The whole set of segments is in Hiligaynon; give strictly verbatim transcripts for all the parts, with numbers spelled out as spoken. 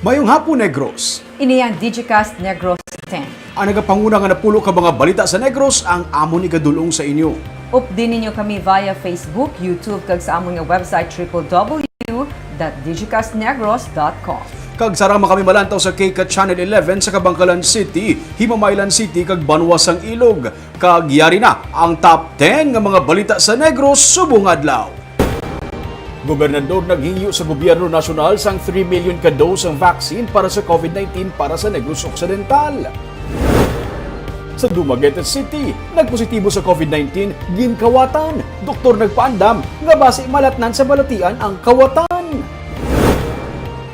Mayong hapon, Negros. Ini ang Digicast Negros ten. Ang nagapanguna nga napulo ka mga balita sa Negros ang amon igadul-ong sa inyo. Updi ninyo kami via Facebook, YouTube, kag sa amon nga website triple W dot digicastnegros dot com. Kag sarang man kami malantaw sa KCAT Channel eleven sa Kabankalan City, Himamaylan City, kag Banwa sang Ilog. Kag yari na ang top ten nga mga balita sa Negros subong adlaw. Gobernador naghingyo sa gobyerno nasyonal sang three million ka dose sang vaccine para sa COVID nineteen para sa Negros Occidental. Sa Dumaguete City, nagpositibo sa COVID nineteen, ginkawatan. Doktor nagpaandam nga basi malatnan sa balatian ang kawatan.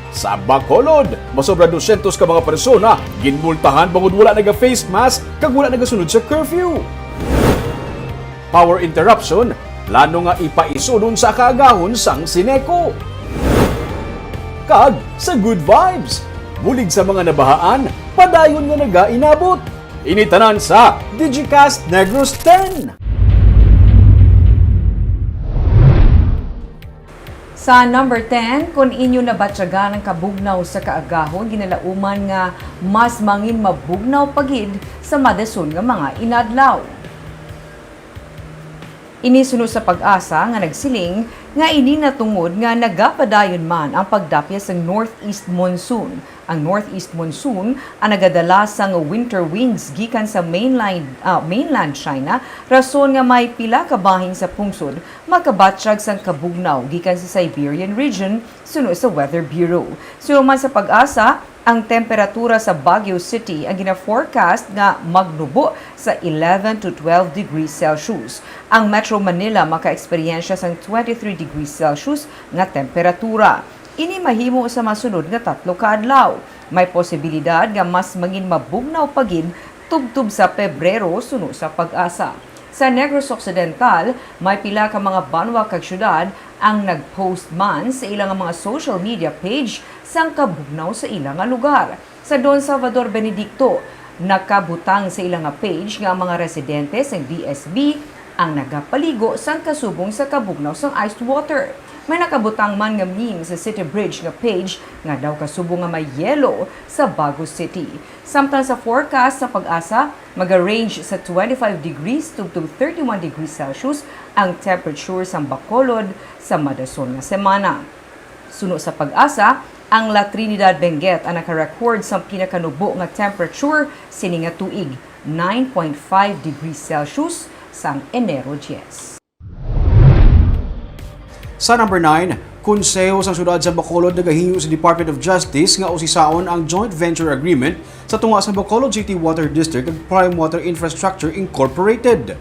Sa Bacolod, masobra dosyentos ka mga persona ginmultahan bangod wala naga-face mask kag wala nagasunod sa curfew. Power interruption, plano nga ipaisunon sa kaagahon sang Ceneco. Kag sa Good Vibes, bulig sa mga nabahaan, padayon nga nagainabot. Ini tanan sa Digicast Negros ten. Sa number ten, kon inyo nabatyagan ang kabugnaw sa kaagahon, ginalauman nga mas mangin mabugnaw pa gid sa madason nga mga inadlaw. Ini suno sa PAGASA nga nagsiling nga ini natungod nga nagapadayon man ang pagdapyas sang northeast monsoon. Ang northeast monsoon ang nagadala sang winter winds gikan sa mainland, ah, mainland China, rason nga may pila ka bahin sa pungsod makabatyag sang kabugnaw gikan sa Siberian region, suno sa Weather Bureau. Suno man sa PAGASA, ang temperatura sa Baguio City ang gina-forecast nga magnubo sa eleven to twelve degrees Celsius. Ang Metro Manila makaeksperyensya sang twenty-three degrees Celsius nga temperatura. Ini mahimo sa masunod nga tatlo ka adlaw. May posibilidad nga mas mangin mabugnaw pa gid tubtob sa Pebrero, suno sa PAGASA. Sa Negros Occidental, may pila ka mga banwa kag syudad ang nag-post man sa ila nga mga social media page sang kabugnaw sa ila nga lugar. Sa Don Salvador Benedicto, nakabutang sa ila nga page nga ang mga residente sang D S B ang nagapaligo sang kasubong sa kabugnaw sang iced water. May nakabutang man nga meme sa City Bridge nga page nga daw kasubong nga may yelo sa Bago City. Samtang sa forecast sa PAGASA, maga-range sa twenty-five degrees tubtob thirty-one degrees Celsius ang temperature sang Bacolod sa madason nga semana. Suno sa PAGASA, ang La Trinidad Benguet ang naka-record sang pinakanubo nga temperature sini nga tuig, nine point five degrees Celsius sang Enero diyes. Sa number nine, Konseho sang Syudad sa Bacolod nagahingyo sa Department of Justice nga usisaon ang joint venture agreement sa tunga sa Bacolod City Water District kag Prime Water Infrastructure Incorporated.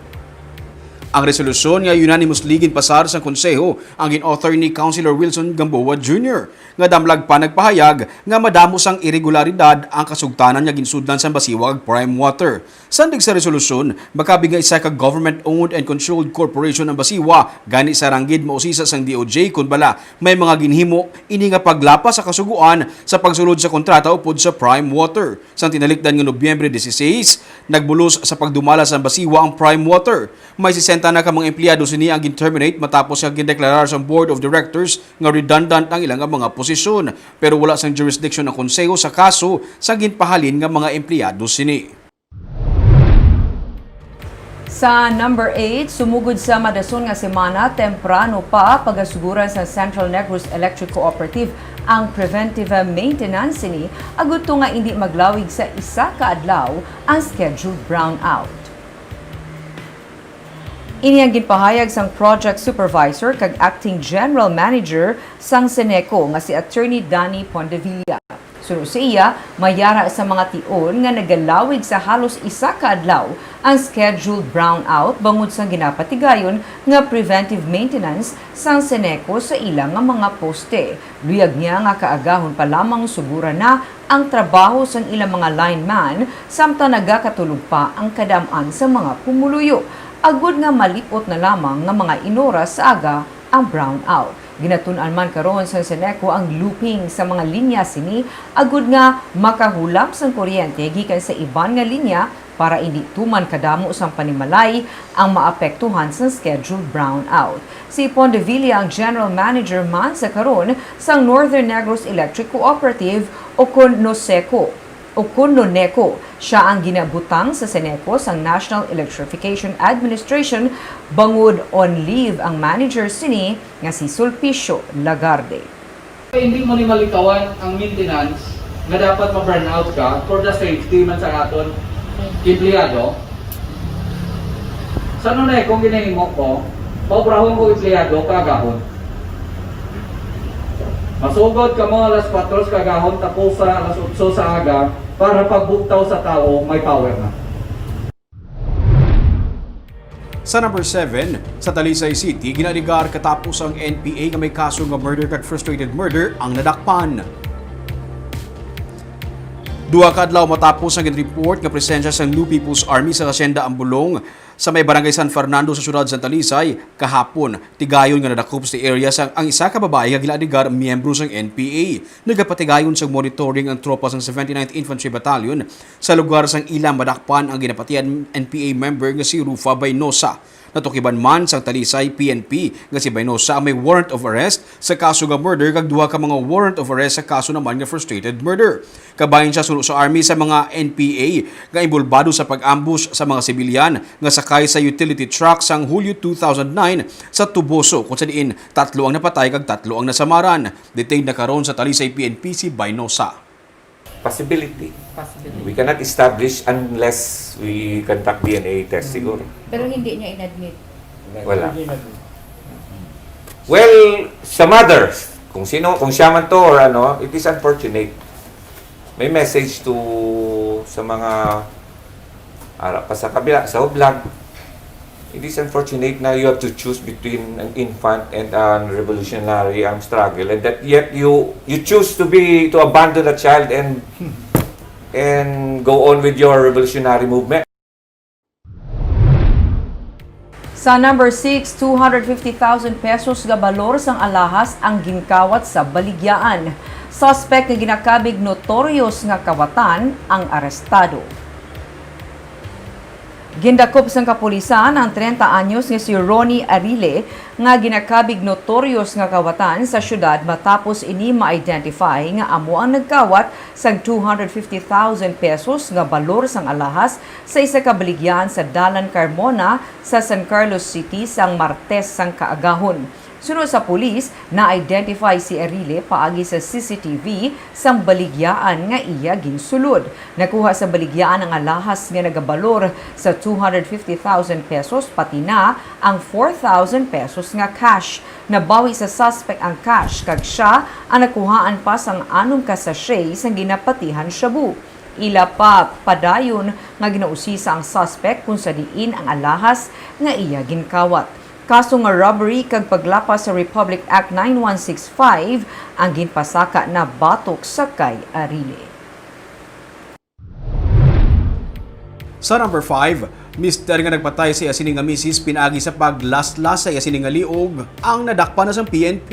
Ang resolusyon nga unanimously ginpasar sang Konseho ang gin-author ni Councilor Wilson Gamboa Junior, nga damlag pa nagpahayag nga madamo sang iregularidad ang kasugtanan nga ginsudlan sang Basiwa kag Prime Water. Sandig sa resolusyon, makabig nga isa ka government-owned and controlled corporation ang Basiwa, gani sarang gid mausisa sang D O J kon bala may mga ginhimo ini nga paglapas sa kasugoan sa pagsulod sa kontrata upod sa Prime Water. Sang tinalikdan nga Nobyembre dieciséis, nagbulos sa pagdumala sang Basiwa ang Prime Water. May sesenta na ka mga empleyado sini ang gin-terminate matapos nga gindeklarar sang Board of Directors nga redundant ang ila nga mga posisyon, pero wala sang jurisdiction ang Konseho sa kaso sa ginpahalin nga mga empleyado sini. Sa number eight, sumugod sa madason nga semana, temprano pa pagasuguran sa Central Negros Electric Cooperative ang preventive maintenance sini, agud to nga indi maglawig sa isa ka adlaw ang scheduled brownout. Ini ang ginpahayag sang Project Supervisor kag Acting General Manager sang Ceneco nga si Attorney Danny Pondevilla. Suno sa iya, may yara sa mga tion nga nagalawig sa halos isa ka adlaw ang scheduled brownout bangod sang ginapatigayon nga preventive maintenance sang Ceneco sa ila nga mga poste. Luyag niya nga kaagahon pa lamang suguran na ang trabaho sang ila mga lineman, samtang nagakatulog pa ang kadam-an sa mga pumuluyo, agud nga malip-ot na lamang nga mga inoras sa aga ang brownout. Ginatun-an man karon sang Ceneco ang looping sa mga linya sini, agud nga makahulam sang kuryente gikan sa iban nga linya para indi tuman kadamo sang panimalay ang maapektuhan sang scheduled brownout. Si Pondevilla ang general manager man sa karon sang Northern Negros Electric Cooperative, o kon NOSECO, o kon NONECO. Siya ang ginabutang sa SENECO sang National Electrification Administration bangod on leave ang manager sini nga si Sulpicio Lagarde. Hindi mo ni malikawan ang maintenance nga dapat ma-burn out ka for the safety man sa aton empleyado. Sa NONECO, ang ginahimo ko, paobrahon ko empleyado kaagahon. Masugod kamo alas kuwatro sa kaagahon, tapos sa alas otso sa aga para pagbugtaw sa tawo may power na. Sa number seven, sa Talisay City, ginaligar katapos ang N P A nga may kaso nga murder kag frustrated murder ang nadakpan. Duha ka adlaw matapos ang gin-report nga presensya sang New People's Army sa Hacienda Ambulong sa may Barangay San Fernando sa siyudad sa Talisay kahapon, tigayon nga nadakop sa area sang ang isa ka babayi nga ginaligar miyembro sang N P A. Nagapatigayon sang monitoring ang tropa sang seventy-ninth Infantry Battalion sa lugar sang ilang madakpan ang ginapatihan N P A member nga si Rufa Baynosa. Natukiban man sang Talisay P N P nga si Baynosa ang may warrant of arrest sa kaso nga murder kag duha ka mga warrant of arrest sa kaso naman nga frustrated murder. Kabahin siya suno sa army sa mga N P A nga inbolbado sa pag-ambush sa mga sibilyan nga sakay sa utility truck sang Hulyo two thousand nine sa Toboso, kung sa diin tatlo ang napatay kag tatlo ang nasamaran. Detained na karon sa Talisay P N P si Baynosa. Possibility. Possibility. We cannot establish unless we conduct D N A test siguro. Pero hindi niya inadmit. Wala. Well, sa mother, kung sino, kung siya man to or ano, it is unfortunate. May message to sa mga ara pa sa kabila, sa hublag. It is unfortunate na you have to choose between an infant and a revolutionary armed struggle, and that yet you you choose to be to abandon a child and and go on with your revolutionary movement. Sa number six, two hundred fifty thousand pesos nga balor sang alahas ang ginkawat sa baligyaan. Suspect nga ginakabig notorious nga kawatan ang arestado. Gindakop sang kapulisan ang trenta anyos nga si Ronnie Arile nga ginakabig notorious nga kawatan sa siyudad matapos ini ma-identify nga amo ang nagkawat sang two hundred fifty thousand pesos nga balor sang alahas sa isa ka baligyan sa Dalan Carmona sa San Carlos City sang Martes sang kaagahon. Suno sa pulis, na-identify si Arile paagi sa C C T V sang baligyaan nga iya ginsulod. Nakuha sa baligyaan ang alahas nga nagabalor sa two hundred fifty thousand pesos, pati na ang four thousand pesos nga cash. Nabawi sa suspect ang cash kag siya ang nakuhaan pa sang anom ka sachet sang ginapatihan shabu. Ila pa padayon nga ginausisa ang suspect kung sa diin ang alahas nga iya ginkawat. Kaso nga robbery kag paglapas sa Republic Act nine one six five ang ginpasaka na batok sa kay Arile. Sa number five, mister nga nagpatay sa iya sini nga misis pinaagi sa paglaslas sa iya sini nga liog ang nadakpan na sang P N P.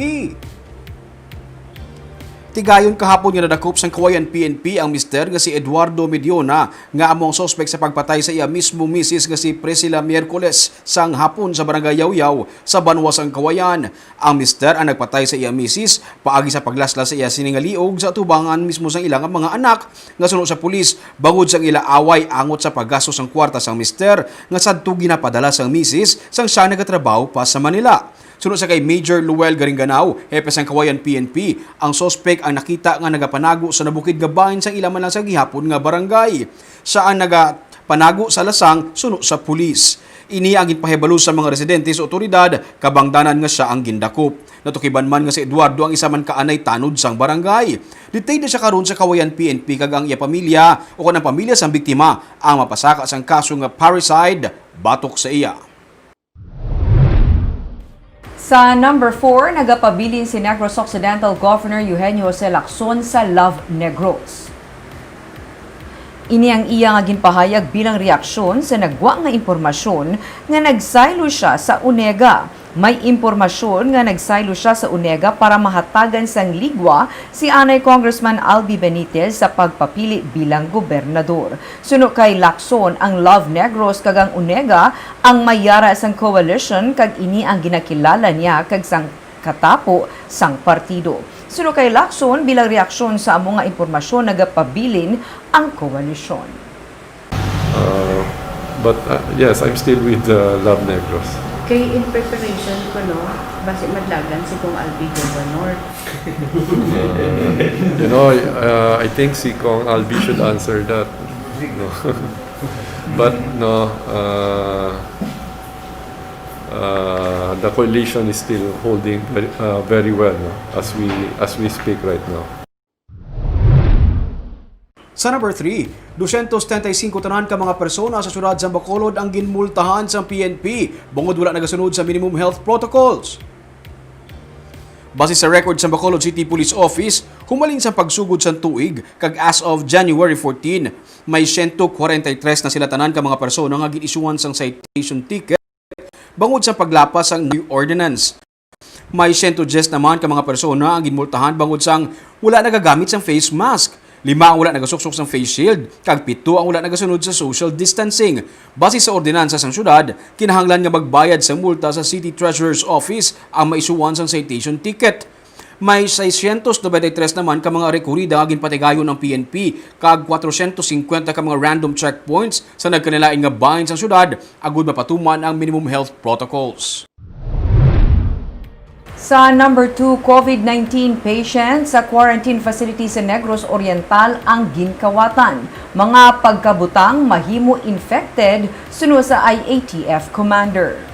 Tigayon kahapon nga nadakop sang Kawayan P N P ang mister nga si Eduardo Mediona, nga amo ang suspek sa pagpatay sa iya mismo misis nga si Priscilla Miercoles sang hapon sa Barangay Yawyaw sa banwa sang Kawayan. Ang mister ang nagpatay sa iya misis paagi sa paglaslas sa iya sini nga liog sa atubangan mismo sang ila nga mga anak, nga suno sa pulis, bangod sang ila away angot sa paggastos sang kwarta sang mister nga sadto ginapadala sang misis sang siya nagatrabaho pa sa Manila. Suno sa kay Major Luel Garinganao, hepe sang Kawayan P N P, ang suspek ang nakita nga nagapanago sa nabukid nga bahin sang ila man lang sa gihapon nga barangay. Siya ang nagapanago sa lasang suno sa pulis. Ini ang ginpahibalo sa mga residente sa otoridad, kabangdanan nga siya ang gindakop. Natukiban man nga si Eduardo ang isa man ka anay tanod sang barangay. Detained na siya karon sa Kawayan P N P kag ang iya pamilya o kon ang pamilya sang biktima ang mapasaka sang kaso nga parricide batok sa iya. Sa number four, nagapabilin si Negros Occidental Governor Eugenio Jose Lacson sa Love Negros. Ini ang iya nga ginpahayag bilang reaksyon sa nagwa nga impormasyon nga nagsaylo siya sa UNEGA. May impormasyon nga nagsaylo siya sa Onega para mahatagan sang ligwa si anay Congressman Albi Benitez sa pagpapili bilang gobernador. Suno kay Lacson, ang Love Negros kag ang Onega ang may yara sang coalition, kag ini ang ginakilala niya kag sang katapo sang partido. Suno kay Lacson, bilang reaksyon sa amo nga impormasyon, nagapabilin ang koalisyon. Uh, but uh, yes, I'm still with uh, Love Negros. Kay in preparation ko, no, basi madlagan si Kong Albi Governor. Uh, you know, uh, I think si Kong Albi should answer that. No? But no, uh, uh, the coalition is still holding very, uh, very well, no, as we as we speak right now. Sa number three, dosyentos treinta y cinco tanan ka mga persona sa siyudad sang Bacolod ang ginmultahan sang P N P bangod wala nagasunod sa minimum health protocols. Base sa record sang Bacolod City Police Office, humalin sang pagsugod sang tuig kag as of January fourteen, may siyento kwarenta y tres na sila tanan ka mga persona nga gin-isyuhan sang citation ticket bangod sa paglapas sang new ordinance. May siyento diyes naman ka mga persona ang ginmultahan bangod sang wala nagagamit sang face mask, lima ang wala nagasuksok sang face shield, kag pito ang wala nagasunod sa social distancing. Base sa ordinansa sang syudad, kinahanglan nga magbayad sang multa sa City Treasurer's Office ang maisyuhan sang citation ticket. May seiscientos noventa y tres naman ka mga rekorida nga ginpatigayon ang P N P, kag kwatrocientos cincuenta ka mga random checkpoints sa nagkalain-lain nga bahin sang syudad agud mapatuman ang minimum health protocols. Sa number two, COVID nineteen patient sa quarantine facility sa Negros Oriental ang ginkawatan. Mga pagkabutang mahimo infected, suno sa I A T F commander.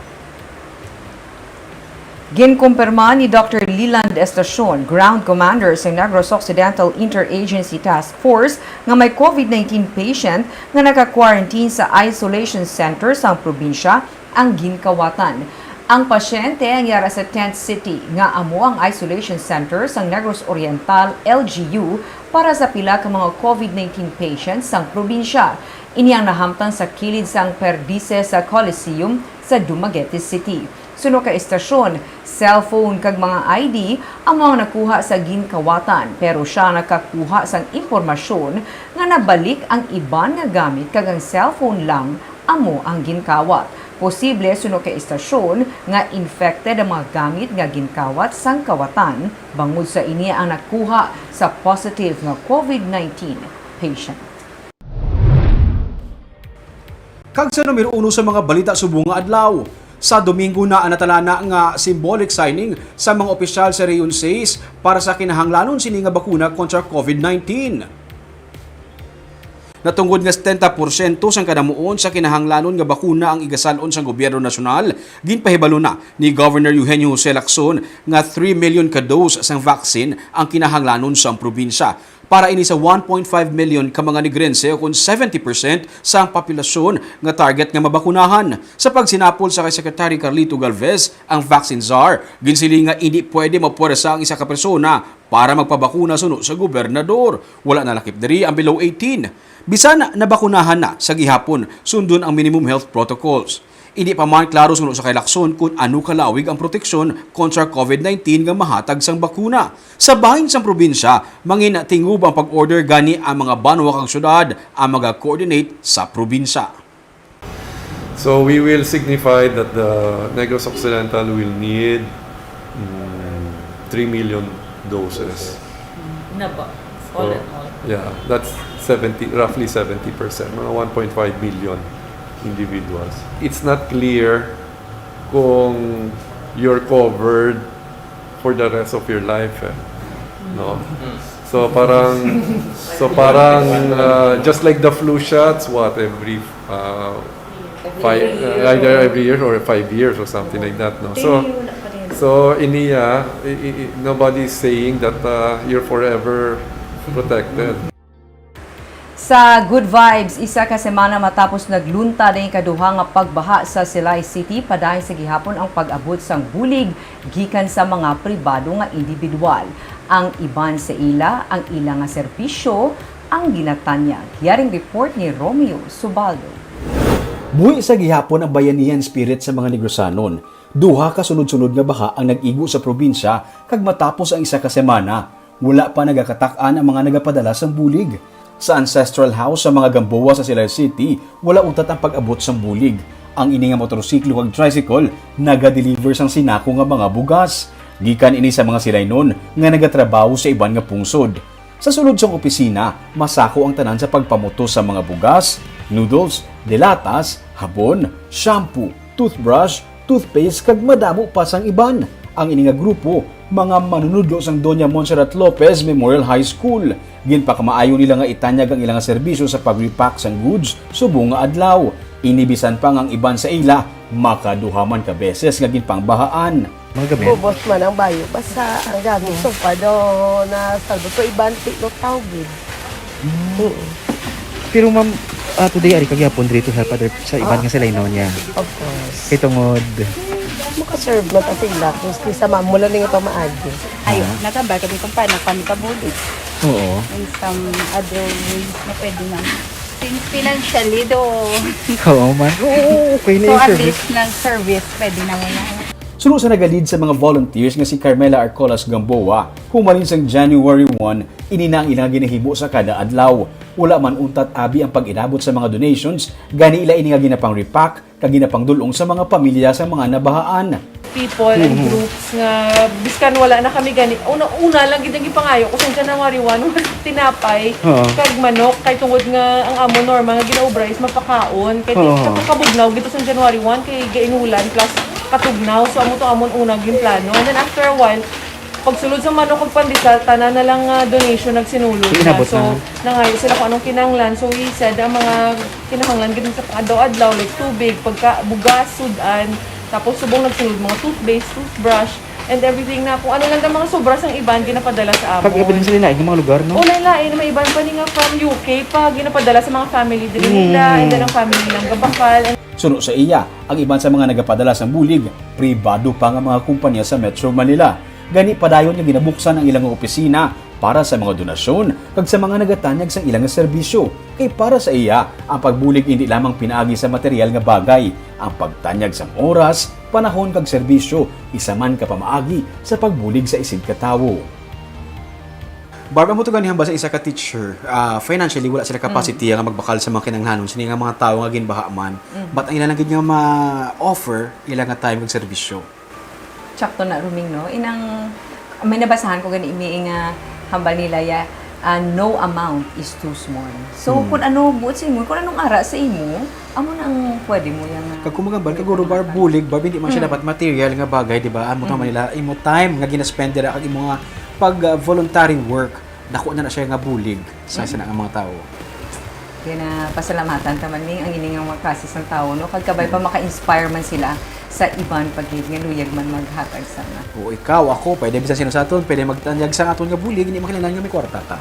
Ginkumpirma ni Doctor Leland Estacion, Ground Commander sa Negros Occidental Interagency Task Force, nga may COVID nineteen patient nga naka-quarantine sa isolation center sang probinsya ang ginkawatan. Ang pasyente ang yara sa Tent City, nga amo ang isolation center sang Negros Oriental L G U para sa pila ka mga COVID nineteen patients sang probinsya. Ini ang nahamtang sa kilid sang Perdices sa Coliseum sa Dumaguete City. Suno kay Estacion, cellphone kag mga I D amo ang nakuha sa ginkawatan, pero sia nakakuha sang impormasyon nga nabalik ang iban nga gamit kag ang cellphone lang amo ang ginkawat. Posible, suno kay Estacion, nga infected ang mga gamit nga ginkawat sang kawatan, bangod sa ini ang nakuha sa positive nga COVID nineteen patient. Kag sa numero uno sa mga balita subong nga adlaw, sa Domingo na ang natalana nga symbolic signing sa mga opisyal sa Region six para sa kinahanglanon sini nga bakuna kontra COVID nineteen. Natungod nga setenta porsyento sang kanamuon sa kinahanglanon nga bakuna ang igasal-on sang gobyerno nasyonal, ginpahibalo na ni Governor Eugenio Jose Lacson nga three million ka dose sang vaccine ang kinahanglanon sang probinsya. Para ini sa one point five million ka mga Negrense, ukon seventy percent sang populasyon nga target nga mabakunahan. Sa pagsinapol sa kay Secretary Carlito Galvez, ang vaccine czar, ginsiling nga indi pwede mapuwersa ang isa ka persona para magpabakuna suno sa gobernador. Wala nalakip diri ang below eighteen. Bisan nabakunahan na sa gihapon, sundon ang minimum health protocols. Indi pa man klaro suno sa kay Lacson kon ano kalawig ang proteksyon kontra COVID nineteen nga mahatag sang bakuna. Sa bahin sang probinsya, mangin tingub ang pag-order, gani ang mga banwa kag syudad ang maga-coordinate sa probinsya. So we will signify that the Negros Occidental will need mm, three million doses. Na ba? All in all. Yeah, that's seventy, roughly seventy percent, mga one point five million individuals. It's not clear kung you're covered for the rest of your life. Eh. No? So parang, so parang uh, just like the flu shots, what, every uh, five, uh, either every year or five years or something like that. No? So, so iniya, i- i- i- nobody is saying that uh, you're forever protected. Sa Good Vibes, isa ka semana matapos nagluntad ang ikaduha nga pagbaha sa Silay City, padayon sa gihapon ang pag-abot sang bulig gikan sa mga pribado nga indibidwal. Ang iban sa ila, ang ila nga serbisyo ang ginatanyag. Yaring report ni Romeo Subaldo. Buhi sa gihapon ang bayanihan spirit sa mga Negrosanon. Duha ka sunod-sunod nga baha ang nag-igo sa probinsya, kag matapos ang isa ka semana, wala pa nagakatak-an ang mga nagapadala sang bulig. Sa ancestral house sa mga Gamboa sa Silay City, wala untat ang pag-abot sang bulig. Ang ini nga motorsiklo kag tricycle naga-deliver sang sinako nga mga bugas. Gikan ini sa mga Silaynon nga nagatrabaho sa iban nga pungsod. Sa sulod sang opisina, masako ang tanan sa pagpamutos sa mga bugas, noodles, delatas, habon, shampoo, toothbrush, toothpaste, kag madamo pa sang iban. Ang ini nga grupo, mga manunudlo sang Doña Montserrat Lopez Memorial High School. Ginpakamaayo nila nga itanyag ang ila nga serbisyo sa pag-repack sang goods subong nga adlaw. Ini bisan pa nga ang iban sa ila makaduha man ka beses nga ginpangbahaan. Mga gabi. Bubos man ang bayo, basta ang gamit, mm, sopa daw na salbo to, iban ti no tawgid. Mm. Mm. Pero, ma'am, ah, today ari ka gyapon diri to help other sa iban, ah, nga Silaynon niya. Of course. Kay tungod. Makaserve man ta sila kung kinsa man mo lang nga pamaagi. Ayo, ah, nagambal kami kung paano kami kabulig. Oo. In some other ways na pwede na. Since financially do. Oo man. Oo, okay na. So, yung at service, least ng service, pwede na mo na. Suno sa nagalid sa mga volunteers nga si Carmela Arcolas Gamboa, humalin sang January one, ini na ang ilang ginahimo sa kada adlaw. Wala man untat abi ang pag-inabot sa mga donations, gani ila ini nga ginapang-repack kag ginapangdul-ong sa mga pamilya sa mga nabahaan. People and, mhm, groups nga biskan wala na kami gani. Una-una lang gid ang gipangayo ko sa January one was tinapay, oo, kag manok, kay tungod nga ang amo normal nga ginaobra is mapakaon. Kay, oo, ti-, kabugnaw gid sa January one kay gainulan plus katugnaw. So, amo to amon unang ginplano. And then after a while, pagsulod sa manok ug pandesal, tanan na lang nga donation nagsinulog na. Inabot na. So, nangayo sila kung anong kinahanglan. So, we said, ang mga kinahanglan gid sa pang-adlaw-adlaw, like tubig, pagka, bugas, sud-an, tapos subong nagsulod mga toothpaste, toothbrush, and everything na kung ano lang ang mga sobra sang iban ginapadala sa amon. Pag-ibig sa lain-lain nga mga lugar, no? O, lain-lain. May iban pa ni nga from U K pa ginapadala sa mga family diri nila, mm, and then ang family lang gabakal. And suno sa iya, ang iban sa mga nagapadala sang bulig, pribado pa nga mga kumpanya sa Metro Manila. Gani, padayon nga ginabuksan ang ilang opisina para sa mga donasyon kag sa mga nagatanyag sang ilang serbisyo. Kay para sa iya, ang pagbulig indi lamang pinaagi sa material nga bagay, ang pagtanyag sang oras, panahon kag serbisyo, isa man ka pamaagi sa pagbulig sa isigkatawo. Barb, amo to gani hambal sa isa ka teacher, ah, financially wala sila capacity, mm, nga magbakal sa mga kinahanglanon sini nga mga tawo nga ginbaha man. Mm. But ang ila lang gid nga ma-offer, ila nga time kag serbisyo. Sakto na, Roming, no? Inang, may nabasahan ko gani, mi, nga hambal nila ya, ah, "No amount is too small." So, mm, kung ano buot sa imo, kung anong ara sa imo, amo na ang pwede mo yang, ah, kag kung magambal ka, guro, Barb, bulig, Barb, hindi man siya, mm, dapat material nga bagay, di ba? Amo, mm, man nila, imo time nga ginaspend dira, kag imo nga pag, ah, voluntary work, dako na na siya nga bulig sa, mm, isa na nga mga tawo. Ginapasalamatan ta man, Ming, ang ini nga mga klase sang tawo, no? Kag kabay pa, mm, maka-inspire man sila sa iban pa gid nga luyag man maghatag sana. O ikaw, ako, pwede bisan sino sa aton, pwede magtanyag sa aton nga bulig, hindi makilangan nga may kwarta ka.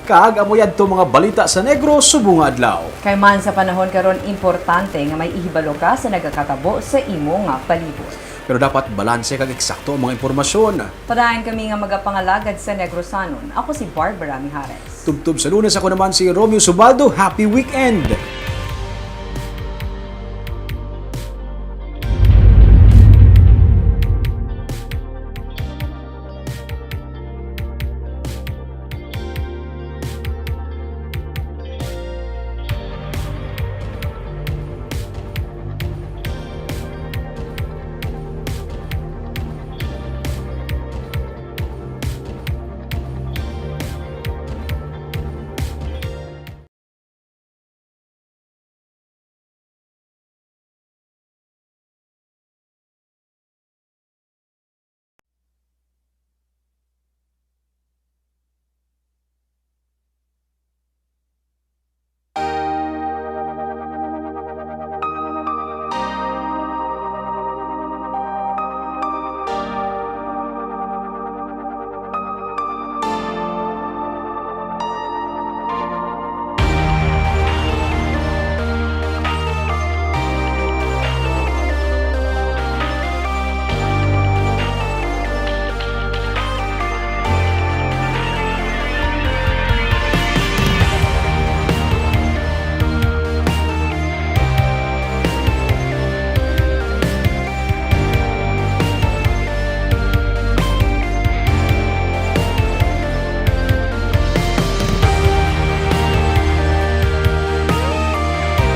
Kag amo yadto mga balita sa Negros subong nga adlaw. Kay man sa panahon karon, importante nga may ihibalo ka sa nagakatabo sa imo nga palibot. Pero dapat balanse kag eksakto ang mga impormasyon. Padayon kami nga magapangalagad sa Negrosanon. Ako si Barbara Mijares. Tubtob sa Lunes, ako naman si Romeo Subaldo. Happy weekend!